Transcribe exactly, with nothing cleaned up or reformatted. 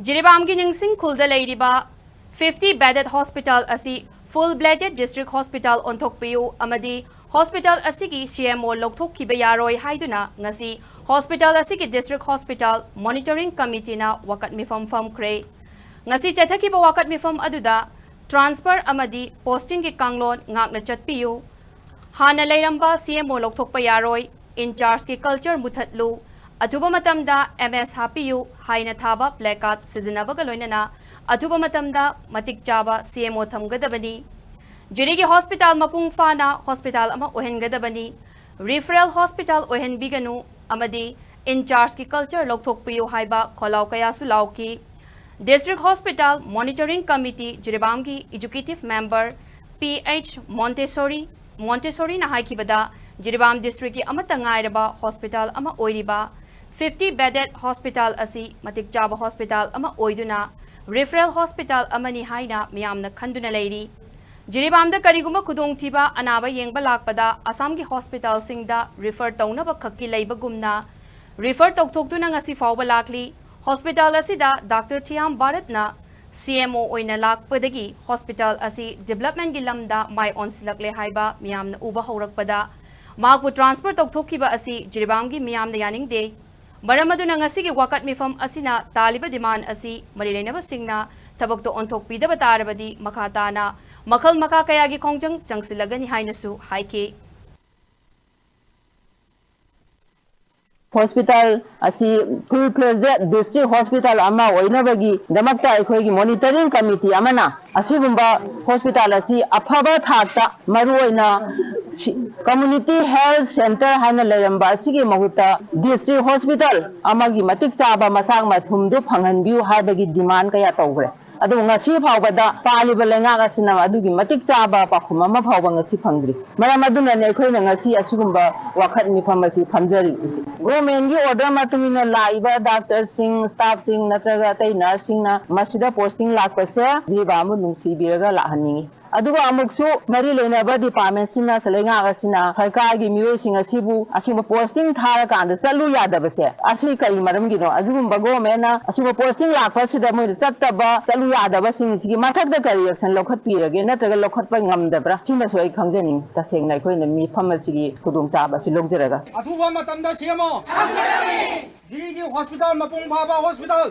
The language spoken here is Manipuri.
ꯖꯤꯔꯤꯕꯥꯝꯒꯤ ꯅꯤꯡꯁꯤꯡ ꯈꯨꯜꯗ ꯂꯩꯔꯤꯕ fifty bedded hospital ꯑꯁꯤ full fledged district hospital ꯑꯣꯟꯊꯣꯛꯄꯤꯌꯨ ꯑꯃꯗꯤ hospital ꯑꯁꯤꯒꯤ C M O ꯂꯧꯊꯣꯛꯈꯤꯕ ꯌꯥꯔꯣꯏ ꯍꯥꯏꯗꯨꯅ ꯉꯁꯤ hospital ꯑꯁꯤꯒꯤ district hospital monitoring committeeꯅ ꯋꯥꯀꯠ ꯃꯤꯐꯝ ꯐꯝꯈ꯭ꯔꯦ꯫ ꯉꯁꯤ ꯆꯠꯊꯈꯤꯕ ꯋꯥꯀꯠ ꯃꯤꯐꯝ ꯑꯗꯨꯗ transfer ꯑꯃꯗꯤ postingꯒꯤ ꯀꯥꯡꯂꯣꯟ ꯉꯥꯛꯅ ꯆꯠꯄꯤꯌꯨ꯫ ꯍꯥꯟꯅ ꯂꯩꯔꯝꯕ C M O ꯂꯧꯊꯣꯛꯄ ꯌꯥꯔꯣꯏ, in chargeꯀꯤ culture ꯃꯨꯊꯠꯂꯨ, ꯑꯊꯨꯕ ꯃꯇꯝꯗ M S ꯍꯥꯞꯄꯤꯌꯨ ꯍꯥꯏꯅ ꯊꯥꯕ placard ꯁꯤꯖꯤꯟꯅꯕꯒ ꯂꯣꯏꯅꯅ ꯑꯊꯨꯕ ꯃꯇꯝꯗ ꯃꯇꯤꯛ ꯆꯥꯕ C M O ꯊꯝꯒꯗꯕꯅꯤ꯫ ꯖꯤꯔꯤꯒꯤ hospital ꯃꯄꯨꯡ ꯐꯥꯅ hospital ꯑꯃ ꯑꯣꯏꯍꯟꯒꯗꯕꯅꯤ꯫ Referral hospital ꯑꯣꯏꯍꯟꯕꯤꯒꯅꯨ ꯑꯃꯗꯤ in chargeꯀꯤ culture ꯂꯧꯊꯣꯛꯄꯤꯌꯨ ꯍꯥꯏꯕ ꯈꯣꯜꯂꯥꯎ ꯀꯌꯥꯁꯨ ꯂꯥꯎꯈꯤ꯫ District Hospital Monitoring Committee ꯖꯤꯔꯤꯕꯥꯝꯒꯤ executive member P H Montessori, Montessoriꯅ ꯍꯥꯏꯈꯤꯕꯗ, Jiribam districtꯀꯤ ꯑꯃꯠꯇ ꯉꯥꯏꯔꯕ hospital ꯑꯃ ꯑꯣꯏꯔꯤꯕ fifty bedded hospital ꯑꯁꯤ ꯃꯇꯤꯛ ꯆꯥꯕ hospital ꯑꯃ ꯑꯣꯏꯗꯨꯅ referral hospital ꯑꯃꯅꯤ ꯍꯥꯏꯅ ꯃꯤꯌꯥꯝꯅ ꯈꯟꯗꯨꯅ ꯂꯩꯔꯤ꯫ ꯖꯤꯔꯤꯕꯥꯝꯗ ꯀꯔꯤꯒꯨꯝꯕ ꯈꯨꯗꯣꯡꯊꯤꯕ ꯑꯅꯥꯕ ꯌꯦꯡꯕ ꯂꯥꯛꯄꯗ ꯑꯁꯥꯝꯒꯤ hospitalꯁꯤꯡꯗ refer ꯇꯧꯅꯕ ꯈꯛꯀꯤ ꯂꯩꯕꯒꯨꯝꯅ refer ꯇꯧꯊꯣꯛꯇꯨꯅ ꯉꯁꯤ ꯐꯥꯎꯕ ꯂꯥꯛꯂꯤ꯫ Hospital ꯑꯁꯤꯗ Doctor ꯊꯤꯌꯥꯝ ꯚꯥꯔꯠꯅ C M O ꯑꯣꯏꯅ ꯂꯥꯛꯄꯗꯒꯤ hospital ꯑꯁꯤ developmentꯀꯤ ꯂꯝꯗ ꯃꯥꯏ ꯑꯣꯟꯁꯤꯜꯂꯛꯂꯦ ꯍꯥꯏꯕ ꯃꯤꯌꯥꯝꯅ ꯎꯕ ꯍꯧꯔꯛꯄꯗ ꯃꯍꯥꯛꯄꯨ transfer ꯇꯧꯊꯣꯛꯈꯤꯕ ꯑꯁꯤ ꯖꯤꯔꯤꯕꯥꯝꯒꯤ ꯃꯤꯌꯥꯝꯅ ꯌꯥꯅꯤꯡꯗꯦ꯫ ꯃꯔꯝ ꯑꯗꯨꯅ ꯉꯁꯤꯒꯤ ꯋꯥꯀꯠ ꯃꯤꯐꯝ ꯑꯁꯤꯅ ꯇꯥꯜꯂꯤꯕ demand ꯑꯁꯤ ꯃꯔꯤ ꯂꯩꯅꯕꯁꯤꯡꯅ ꯊꯕꯛꯇ ꯑꯣꯟꯊꯣꯛꯄꯤꯗꯕ ꯇꯥꯔꯕꯗꯤ ꯃꯈꯥ ꯇꯥꯅ ꯃꯈꯜ ꯃꯈꯥ ꯀꯌꯥꯒꯤ ꯈꯣꯡꯖꯪ ꯆꯪꯁꯤꯜꯂꯒꯅꯤ ꯍꯥꯏꯅꯁꯨ ꯍꯥꯏꯈꯤ꯫ Hospital ꯑꯁꯤ full fledged district hospital ꯑꯃ ꯑꯣꯏꯅꯕꯒꯤꯗꯃꯛꯇ ꯑꯩꯈꯣꯏꯒꯤ monitoring committee ꯑꯃꯅ ꯑꯁꯤꯒꯨꯝꯕ hospital ꯑꯁꯤ ꯑꯐꯕ ꯊꯥꯛꯇ, ꯃꯔꯨꯑꯣꯏꯅ ꯁꯤ-, community health centre ꯍꯥꯏꯅ ꯂꯩꯔꯝꯕ ꯑꯁꯤꯒꯤ ꯃꯍꯨꯠꯇ district hospital ꯑꯃꯒꯤ ꯃꯇꯤꯛ ꯆꯥꯕ ꯃꯆꯥꯛ ꯃꯊꯨꯝꯗꯨ ꯐꯪꯍꯟꯕꯤꯌꯨ ꯍꯥꯏꯕꯒꯤ demand ꯀꯌꯥ ꯇꯧꯈ꯭ꯔꯦ꯫ ꯑꯗꯨꯕꯨ ꯉꯁꯤ ꯐꯥꯎꯕꯗ ꯄꯥꯜꯂꯤꯕ ꯂꯩꯉꯥꯛ ꯑꯁꯤꯅ ꯑꯗꯨꯒꯤ ꯃꯇꯤꯛ ꯆꯥꯕ ꯄꯥꯎꯈꯨꯝ ꯑꯃ ꯐꯥꯎꯕ ꯉꯁꯤ ꯐꯪꯗ꯭ꯔꯤ꯫ ꯃꯔꯝ ꯑꯗꯨꯅꯅꯤ ꯑꯩꯈꯣꯏꯅ ꯉꯁꯤ ꯑꯁꯤꯒꯨꯝꯕ ꯋꯥꯀꯠ ꯃꯤꯐꯝ ꯑꯁꯤ ꯐꯝꯖꯔꯤꯕꯁꯤ꯫ Governmentꯀꯤ order ꯃꯇꯨꯡ ꯏꯟꯅ ꯂꯥꯛꯏꯕ doctorꯁꯤꯡ, staffꯁꯤꯡ ꯅꯠꯇ꯭ꯔꯒ ꯑꯇꯩ nurseꯁꯤꯡꯅ ꯃꯁꯤꯗ posting ꯂꯥꯛꯄꯁꯦ ꯖꯤꯔꯤꯕꯥꯝꯕꯨ ꯅꯨꯡꯁꯤꯕꯤꯔꯒ ꯂꯥꯛꯍꯟꯅꯤꯡꯏ꯫ ꯑꯗꯨꯒ ꯑꯃꯨꯛꯁꯨ ꯃꯔꯤ ꯂꯩꯅꯕ ꯗꯤꯄꯥꯔꯠꯃꯦꯟꯁꯤꯡꯅ, ꯂꯩꯉꯥꯛ ꯑꯁꯤꯅ ꯁꯔꯀꯥꯔꯒꯤ ꯃꯤꯑꯣꯏꯁꯤꯡ ꯑꯁꯤꯕꯨ ꯑꯁꯤꯒꯨꯝꯕ ꯄꯣꯁꯇꯤꯡ ꯊꯥꯔꯀꯥꯟꯗ ꯆꯠꯂꯨ ꯌꯥꯗꯕꯁꯦ, ꯑꯁꯤ ꯀꯔꯤ ꯃꯔꯝꯒꯤꯅꯣ? ꯑꯗꯨꯒꯨꯝꯕ ꯒꯣꯔꯃꯦꯟꯅ ꯑꯁꯤꯒꯨꯝꯕ ꯄꯣꯁꯇꯤꯡ ꯂꯥꯛꯄ ꯑꯁꯤꯗ ꯃꯣꯏꯅ ꯆꯠꯇꯕ, ꯆꯠꯂꯨ ꯌꯥꯗꯕꯁꯤꯡꯁꯤꯒꯤ ꯃꯊꯛꯇ ꯀꯔꯤ ꯑꯦꯛꯁꯟ ꯂꯧꯈꯠꯄꯤꯔꯒꯦ, ꯅꯠꯇ꯭ꯔꯒ ꯂꯧꯈꯠꯄ ꯉꯝꯗꯕ꯭ꯔꯥ? ꯁꯤꯃꯁꯨ ꯑꯩ ꯈꯪꯖꯅꯤꯡꯉꯤ꯫ ꯇꯁꯦꯡꯅ ꯑꯩꯈꯣꯏꯅ ꯃꯤꯐꯝ ꯑꯁꯤꯒꯤ ꯈꯨꯗꯣꯡꯆꯥꯕ ꯑꯁꯤ ꯂꯧꯖꯔꯒ꯫ ꯑꯊꯨꯕ ꯃꯇꯝꯗ ꯁꯦꯝꯃꯣ꯫ ꯖꯤꯔꯤꯒꯤ ꯍꯣꯁꯄꯤꯇꯥꯜ ꯃꯄꯨꯡ ꯐꯥꯕ ꯍꯣꯁꯄꯤꯇꯥꯜ꯫